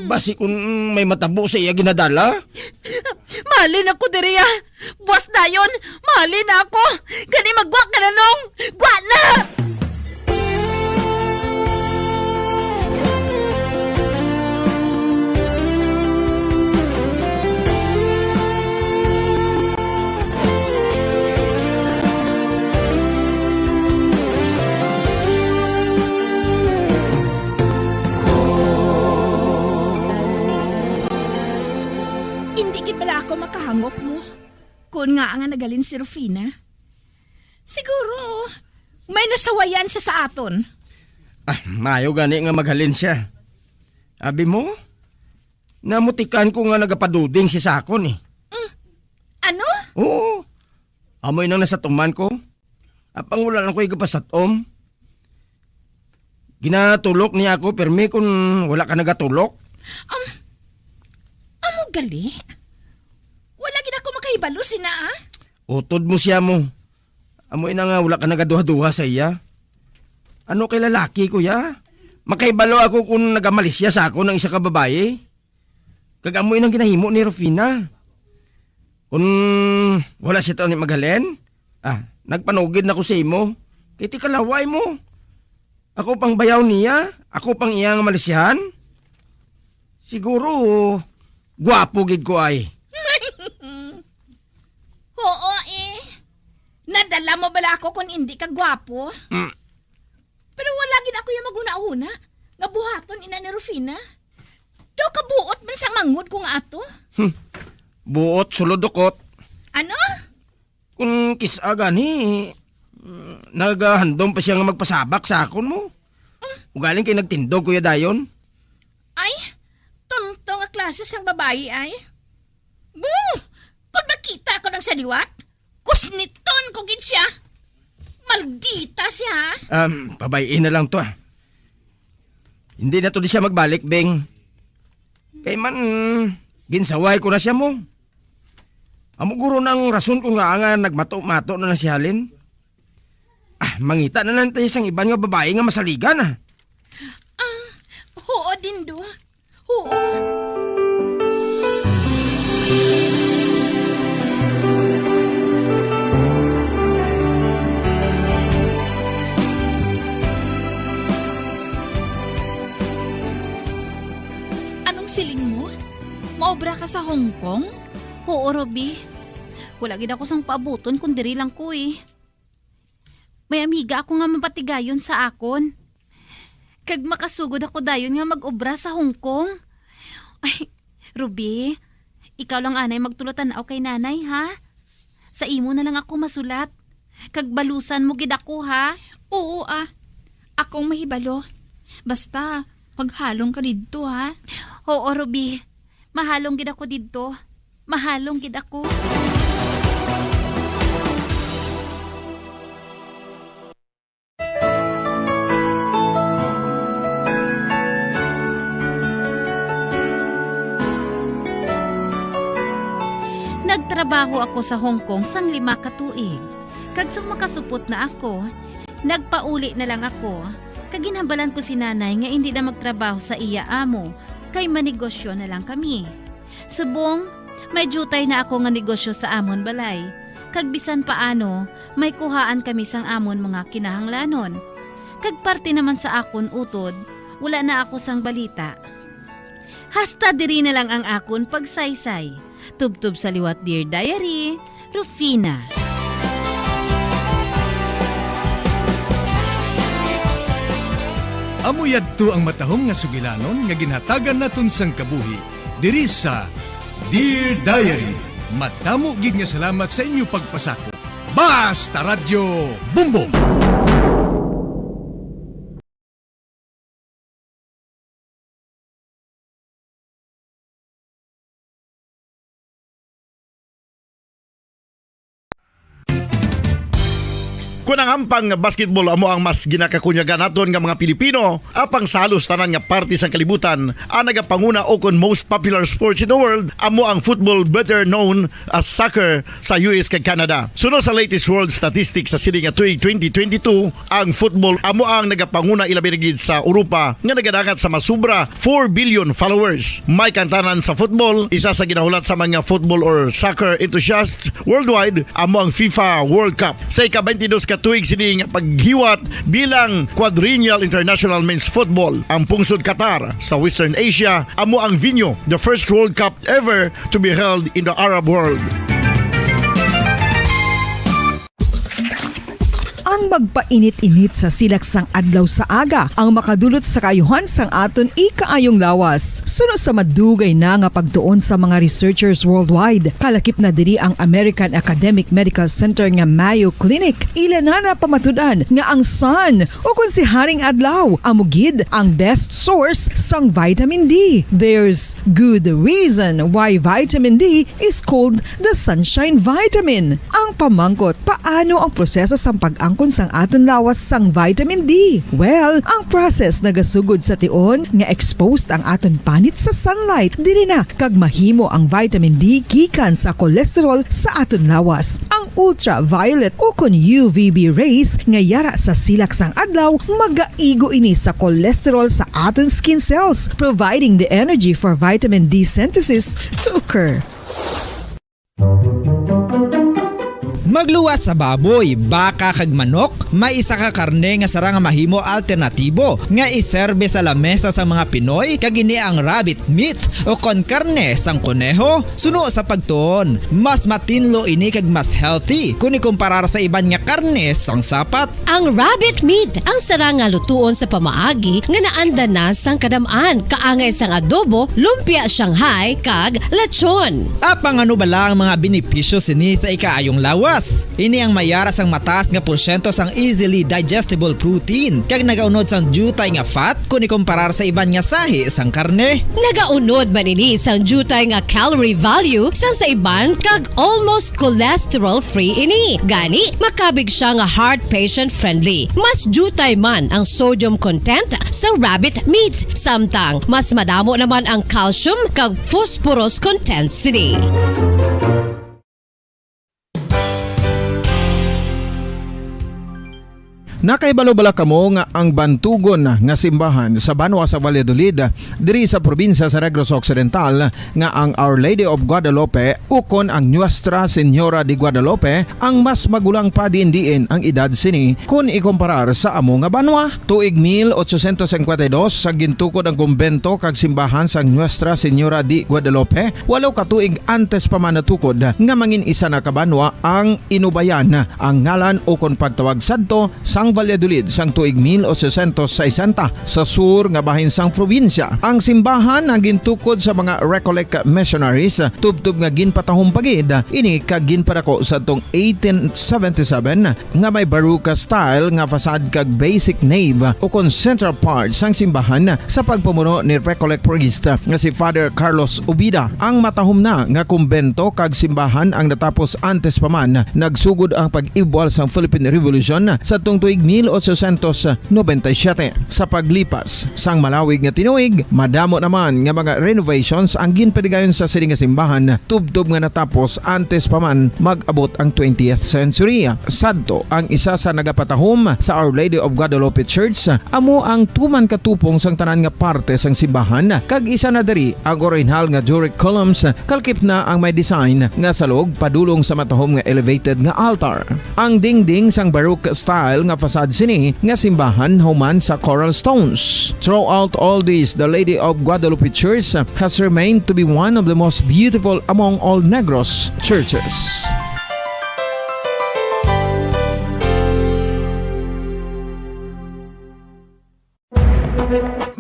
Basi kung may matabo sa iya ginadala. Mahalin ako diri, ah. Buwas dayon, mahalin na ako. Gani, maggwa ka na, Nong. Gwa na! Indi gid bala ako makahangop mo. Kun ngaa nga naghalin si Rufina, siguro may nasawayan siya sa aton. Ah, maayo gani nga maghalin siya. Abi mo, namutikan ko nga nagapaduding siya sa akon, eh. Mm. Ano? Oo. Amo inang nasatuman ko. Apang wala lang ko igapasatom. Ginatulok niya ako, pirmi, kun wala ka nagatulok. Am, amo gali? Wala gid ako makahibalo sina, ah. Utod mo siya mo. Amo ina nga wala ka nagaduha-duha sa iya. Ano kay lalaki, kuya? Makahibalo ako kung nagamalis siya sa ako ng isa ka babayi. Kag amo inang ginahimo ni Rufina. Kun wala siya to ni maghalin, ah, nagpanugid na ko sa imo. Kay ti kalaway mo. Ako pang bayaw niya, ako pang iya nga malisyahan. Siguro, gwapo gid ko ay. Oo, eh. Nadala mo bala ako kung hindi ka gwapo? Mm. Pero wala gid ako yung maghuna-huna nga buhaton ina ni Rufina. Daw kabuot man sang manghod ko nga ato. Hmm. Buot, sulod, dukot. Ano? Kung kis-a gani, mm, nagahandom pa siya nga magpasabak sa akon mo. Ugaling kay nagtindog, kuya, dayon. Ay, tonto nga klase sang babayi ay. Bu! Kung makita ko nang sa liwat, kusniton ko gid siya. Maldita siya. Um, pabay-i na lang to, ah. Hindi na to di siya magbalik, Beng. Kay man, ginsaway ko na siya mo. Amo guro nang rason kung nga nga nagmato-mato na na si Halin. Ah, mangita na lang tayo sang iban nga babae nga masaligan, ah. Ah, huo, Dindo. Huo. Anong siling mo? Maobra ka sa Hong Kong? Oo, Ruby. Wala gid ako sang paabuton kung diri lang ko, eh. May amiga ako nga mapatigayon sa akon. Kag makasugod ako dayon nga mag-obra sa Hong Kong. Ay, Ruby, ikaw lang anay magtulatan-aw kay nanay, ha? Sa imo na lang ako masulat. Kag balusan mo gid ako, ha? Oo, ah. Akong mahibalo. Basta, maghalong ka didto, ha? Oo, Ruby. Mahalong gid ako didto. Mahalong gid ako. Nagtrabaho ako sa Hong Kong sang lima ka tuig, kag sang makasupot na ako, nagpauli na lang ako, kag ginhambalan ko si nanay nga indi na magtrabaho sa iya amo, kay manegosyo na lang kami. Subong, may diutay na ako nga negosyo sa amon balay, kag bisan paano, may kuhaan kami sang amon mga kinahanglanon. Kag parte naman sa akon utod, wala na ako sang balita. Hasta diri na lang ang akon pagsaysay. Tubtob sa liwat, Dear Diary, Rufina. Amo yadto ang matahom nga sugilanon nga ginhatagan naton sang kabuhi diri sa Dear Diary. Madamo gid nga salamat sa inyo pagpasakop. Basta Radyo Bombo! Kon ang ampang basketball amo ang mas ginakakunyagan naton nga mga Pilipino, apang sa halos tanan nga parte sang kalibutan, ang nagapanguna ukon most popular sports in the world amo ang football, better known as soccer, sa U S kag Canada. Suno sa latest world statistics sa sini nga tuig twenty twenty-two, ang football amo ang nagapanguna, ilabi na gid sa Europa nga nagadangat sa masubra four billion followers. May kantanan sa football, isa sa ginahulat sa mga football or soccer enthusiasts worldwide amo ang FIFA World Cup. Sa ika-twenty-dos ka tuig sini nga paghiwat bilang Quadrennial International Men's Football, ang pungsod Qatar sa Western Asia amo ang venue. The first World Cup ever to be held in the Arab world. Ang magpainit-init sa silak sang adlaw sa aga ang makadulot sa kaayuhan sang aton ikaayong lawas. Suno sa madugay na nga pagtuon sa mga researchers worldwide, kalakip na diri ang American Academic Medical Center nga Mayo Clinic, ila na napamatud-an nga ang sun, ukon si Haring Adlaw, amo gid ang best source sang vitamin D. There's good reason why vitamin D is called the sunshine vitamin. Ang pamangkot, paano ang proseso sang pag-angkon sang aton lawas sang vitamin D? Well, ang process nagasugod sa tion nga exposed ang aton panit sa sunlight diri na kag mahimo ang vitamin D gikan sa cholesterol sa aton lawas. Ang ultraviolet ukon U V B rays nga yara sa silak sang adlaw magaigo ini sa cholesterol sa aton skin cells, providing the energy for vitamin D synthesis to occur. Magluwas sa baboy, baka kag manok, may isa ka karne nga sarang nga mahimo alternatibo nga iserbe sa lamesa sa mga Pinoy, kag ini ang rabbit meat o kon karne sang koneho. Suno sa pagtuon, mas matinlo ini kag mas healthy kon ikumparar sa iban nga karne sang sapat. Ang rabbit meat ang sarang nga lutuon sa pamaagi nga naanda na sang kadam-an, kaangay sang adobo, lumpia Shanghai, kag lechon. Apang ano bala ang mga benepisyo sini sa ikaayong lawas? Ini ang may yara sang mataas nga porsyento sang easily digestible protein, kag nagaunod sang diutay nga fat kon ikumparar sa iban nga sahi sang karne. Nagaunod man ini sang diutay nga calorie value sang sa iban, kag almost cholesterol-free ini. Gani, makabig siya nga heart patient-friendly. Mas diutay man ang sodium content sa rabbit meat, samtang mas madamo naman ang calcium kag phosphorus content sini. Nakahibalo bala kamo nga ang bantugon nga simbahan sa banwa sa Valladolid, diri sa probinsya sa Negros Occidental, nga ang Our Lady of Guadalupe ukon ang Nuestra Señora de Guadalupe ang mas magulang pa diin-diin ang edad sini kon ikumparar sa amo nga banwa? Tuig mil ochocientos cincuenta y dos sa gintukod ang kumbento kag simbahan sang Nuestra Señora de Guadalupe, walo ka tuig antes pa man natukod nga mangin isa na ka banwa ang Inubayan, ang ngalan ukon pagtawag sadto sang Valladolid sang tuig mil ochocientos sesenta, sa sur nga bahin sang probinsya. Ang simbahan ang gintukod sa mga Recollect missionaries, tubtob nga ginpatahom pa gid ini kag ginpadako sadtong eighteen seventy-seven, nga may Baroque style nga facade kag basic nave ukon central part sang simbahan sa pagpamuno ni Recollect priest nga si Father Carlos Ubida. Ang matahom na nga kumbento kag simbahan ang natapos antes pa man nagsugod ang pag-ibwal sang Philippine Revolution sadtong tuig mil ochocientos noventa y siete. Sa paglipas sang malawig nga tinuig, madamo naman nga mga renovations ang ginpadigayon sa sini nga simbahan, tubtob nga natapos antes pa man mag-abot ang twentieth century. Sadto, ang isa sa nagapatahom sa Our Lady of Guadalupe Church amo ang tuman ka tupong sang tanan nga parte sang simbahan, kag isa na diri ang orihinal nga Doric columns, kalkip na ang may design nga salog padulong sa matahom nga elevated nga altar. Ang dingding sang Baroque style nga facade sini nga simbahan human sa coral stones. Throughout all this, the Lady of Guadalupe Church has remained to be one of the most beautiful among all Negros churches.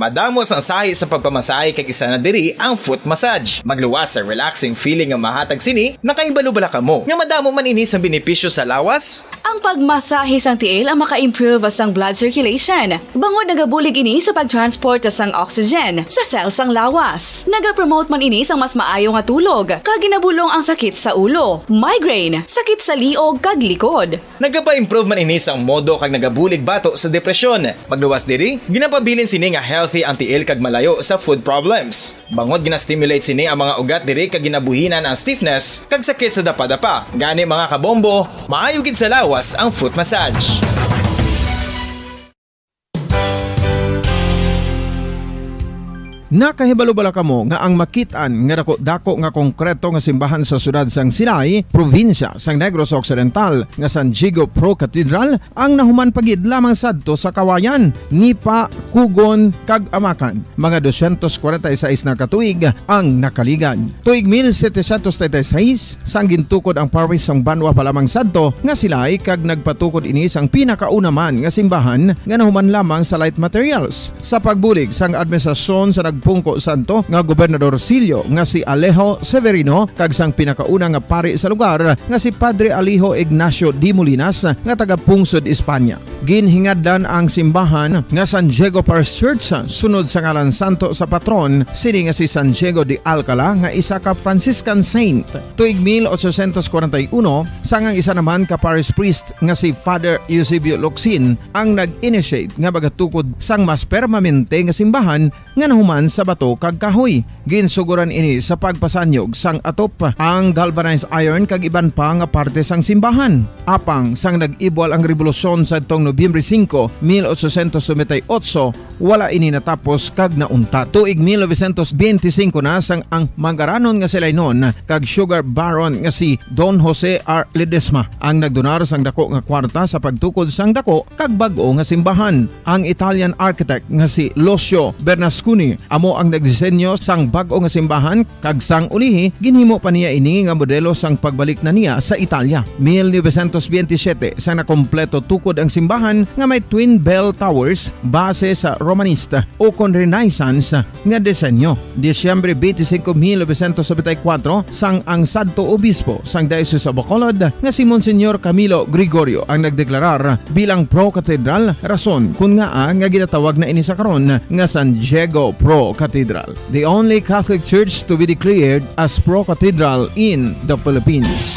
Madamo sang sahi sa pagpamasahe, kag isa na diri ang foot massage. Magluwas sa relaxing feeling nga mahatag sini. Nakahibalo bala kamo nga madamo man ini sang benepisyo sa lawas? Ang pagmasahe sang tiil ang maka-improve sang blood circulation, bangod nagabulig ini sa pag-transport sang oxygen sa cell sang lawas. Nagapromote man ini sang mas maayo nga tulog, kag ginabulong ang sakit sa ulo, migraine, sakit sa liog, kag likod. Nagapa-improve man ini sang modo kag nagabulig bato sa depresyon. Magluwas diri, ginapabilin sini nga healthy ang tiil kag malayo sa foot problems. Bangod gina-stimulate sini ang mga ugat diri kag ginabuhinan ang stiffness kag sakit sa dapadapa. Gani, mga kabombo, maayo gid sa lawas ang foot massage. Nakahibalo bala kamo nga ang makit-an nga dako-dako nga konkreto nga simbahan sa siyudad sang Silay, probinsya sang Negros Occidental, nga San Diego Pro Cathedral, ang nahuman pa gid lamang sadto sa Kawayan, Nipa, Kugon, kag Amakan? Mga dosyentos kwarenta y seis na ka tuig ang nakaligad. Tuig mil setecientos treinta y seis, sang gintukod ang parish sang banwa pa lamang sadto nga Silay, kag nagpatukod ini sang pinakauna man nga simbahan nga nahuman lamang sa light materials. Sa pagbulig sang administrasyon sa nagpungko sadto nga gobernador silyo nga si Alejo Severino kag sang pinakauna nga pari sa lugar nga si Padre Alejo Ignacio de Molinas nga taga-pungsod Espanya. Ginhingadlan ang simbahan nga San Diego Parish Church sunod sa ngalan santo sa patron sini nga si San Diego de Alcala nga isa ka Franciscan saint. Tuig mil ochocientos kwarenta y uno, sang ang isa naman ka parish priest nga si Father Eusebio Locsin ang nag-initiate nga magatukod sang mas permanente nga simbahan nga nahuman sa bato kag kahoy. Ginsugoran ini sa pagpasanyog sang atop, ang galvanized iron kag iban pa nga parte sang simbahan. Apang sang nag-ibwal ang rebolusyon sadtong Nobyembre singko, mil ochocientos noventa y ocho, wala ini natapos kag nauntat. Tuig mil novecientos benti singko na, sang ang mangaranon nga si Lainon kag sugar baron nga si Don Jose R. Ledesma ang nagdonar sang dako nga kwarta sa pagtukod sang dako kag bag-o nga simbahan. Ang Italian architect nga si Lucio Bernasconi amo ang nagdisenyo sang bag-o nga simbahan, kag sang ulihi ginhimo pa niya ini nga modelo sang pagbalik na niya sa Italia. Mil novecientos benti siyete, sang nakompleto tukod ang simbahan nga may twin bell towers base sa Romanista o kon Renaissance nga disenyo. Disyembre twenty-five, mil novecientos noventa y cuatro, sang ang sadto obispo sang Diocese of Bacolod nga si Monsignor Camilo Gregorio ang nagdeklarar bilang pro-cathedral, rason kon ngaa nga ginatawag na ini sa karon nga San Diego Pro Cathedral, the only Catholic Church to be declared as pro-cathedral in the Philippines.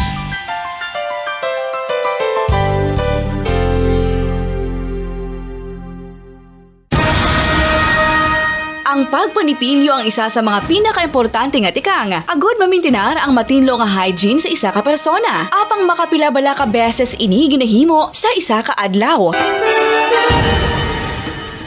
Ang pagpanipilyo ang isa sa mga pinakaimportante nga tikang agod mamintinar ang matinlo nga hygiene sa isa ka persona. Apang makapila bala ka beses ini ginahimo sa isa ka adlaw?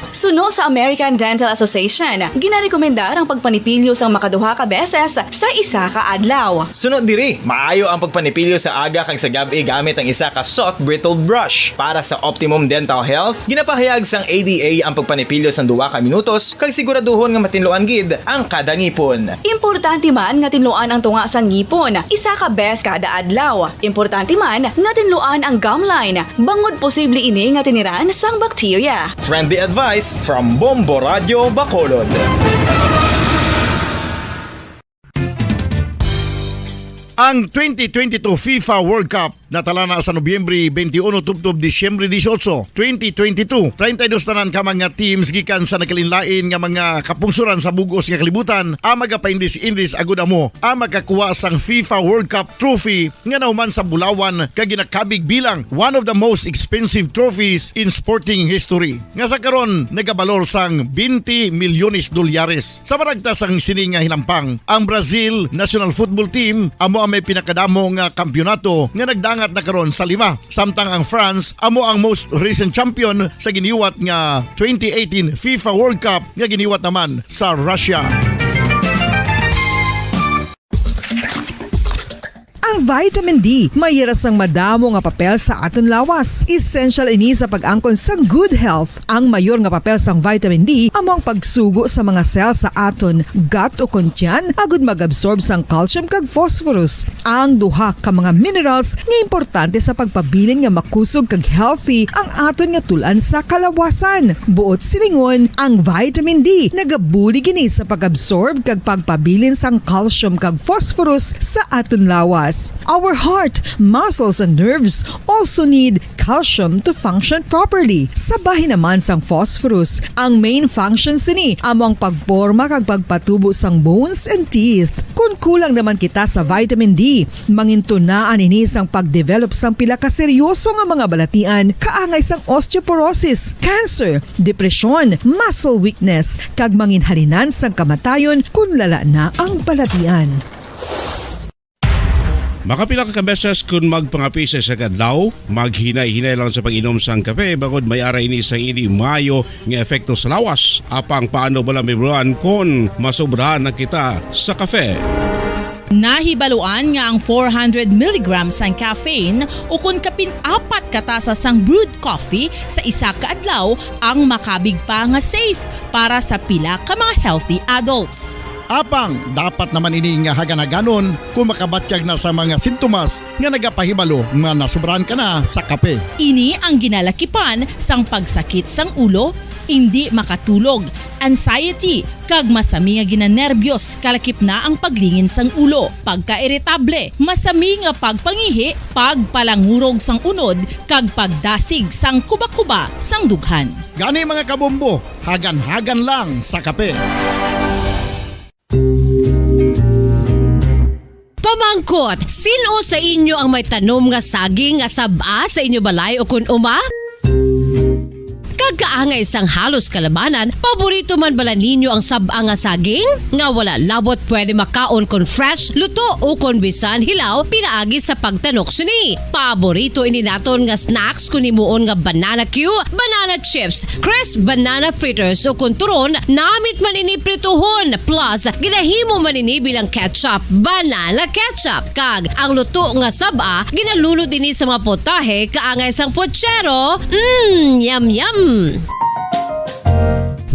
Suno sa American Dental Association, ginarekomendar ang pagpanipilyo sang makaduha ka beses sa isa ka adlaw. Suno diri, maayo ang pagpanipilyo sa aga kag sa gab-i gamit ang isa ka soft bristled brush. Para sa optimum dental health, ginapahayag sang A D A ang pagpanipilyo sang duha ka minutos kag siguraduhon nga matinluan gid ang kada ngipon. Importante man nga tinluan ang tunga sang ngipon isa ka bes kada adlaw. Importante man nga tinluan ang gum line, bangod posible ini nga tiniran sang bakterya. Friendly advice from Bombo Radio Bacolod. Ang twenty twenty-two FIFA World Cup natala na sa Nobyembre twenty-one tubtob Disyembre dieciocho, twenty twenty-two. Treinta y dos tanan ka mga teams gikan sa nagkalainlain nga mga kapungsoran sa bug-os nga kalibutan ang magapaindis-indis agud amo ang makakuha sang FIFA World Cup trophy nga nahuman sa bulawan kag ginakabig bilang one of the most expensive trophies in sporting history, nga sa karon nagabalor sang twenty milyones dolyares. Sa maragtas sang sini nga hinampang, ang Brazil national football team amo ang may pinakadamo nga kampiyonato nga nagdangat na karon sa lima, samtang ang France amo ang most recent champion sa giniwat nga twenty eighteen FIFA World Cup nga giniwat naman sa Russia. Ang Vitamin D may hira sang madamo nga papel sa aton lawas. Essential ini sa pag-angkon sang good health. Ang mayor nga papel sang vitamin D amo ang pagsugo sa mga cell sa aton gut o kon tiyan agud mag-absorb sang calcium kag phosphorus, ang duha ka mga minerals nga importante sa pagpabilin nga makusog kag healthy ang aton nga tul-an sa kalawasan. Buot silingon, ang vitamin D nagabulig ini sa pag-absorb kag pagpabilin sang calcium kag phosphorus sa aton lawas. Our heart, muscles, and nerves also need calcium to function properly. Sa bahin naman sang phosphorus, ang main function sini amo ang pagporma kag pagpatubo sang bones and teeth. Kon kulang naman kita sa vitamin D, mangintunaan ini sang pag-develop sang pila ka seryoso nga mga balatian kaangay sang osteoporosis, cancer, depresyon, muscle weakness, kag manginhalinan sang kamatayon kon lala na ang balatian. Makapila ka beses kon magpangapi sa isa ka adlaw, maghinay-hinay lang sa pag-inom sang kape, bangod may ara ini sang indi maayo nga epekto sa lawas. Apang paano bala, Miss Bran, kon masobrahan na kita sa kape? Nahibaluan nga ang four hundred milligrams sang caffeine ukon kapin apat ka tasa sang brewed coffee sa isa ka adlaw ang makabig pa nga safe para sa pila ka mga healthy adults. Apang dapat naman ini nga hagan-haganon kung makabatyag na sa mga sintomas nga nagapahibalo nga nasobrahan ka na sa kape. Ini ang ginalakipan sang pagsakit sang ulo, indi makatulog, anxiety, kag masami nga ginanerbiyos, kalakip na ang paglingin sang ulo, pagkairitable, masami nga pagpangihi, pagpalangurog sang unod, kag pagdasig sang kuba-kuba sang dughan. Gani, mga kabombo, hagan-hagan lang sa kape. Pamangkot, sin-o sa inyo ang may tanom nga saging nga sab-a sa inyo balay ukon uma? Kag kaangay sang halos kalabanan, paborito man bala ninyo ang sab-a nga saging? Nga wala labot pwede makaon kon fresh, luto, ukon bisan hilaw pinaagi sa pagtanok sini. Paborito ini naton nga snacks kon himuon nga banana cue, banana chips, crisp banana fritters, ukon turon, namit man ini prituhon, plus ginahimo man ini bilang ketchup, banana ketchup. Kag ang luto nga sab-a, ginalunod ini sa mga potahe kaangay sang puchero. Mm, yum, yum!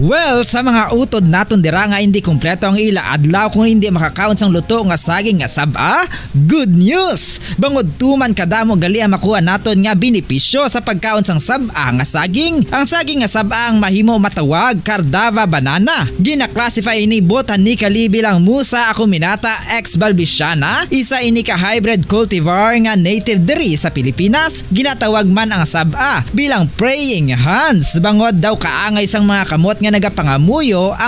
Well, sa mga utod naton dira nga indi kompleto ang ila adlaw kung indi makakaon sang luto nga saging nga sab-a, good news! Bangod tuman kadamo gali ang makuha naton nga benepisyo sa pagkaon sang sab-a nga saging. Ang saging nga sab-a ang mahimo matawag Cardava banana. Gina-classify ini botanically bilang Musa acuminata ex balbisiana. Isa ini ka hybrid cultivar nga native diri sa Pilipinas. Ginatawag man ang sab-a bilang praying hands, bangod daw kaangay sang mga kamot nga nagapangamuyo ang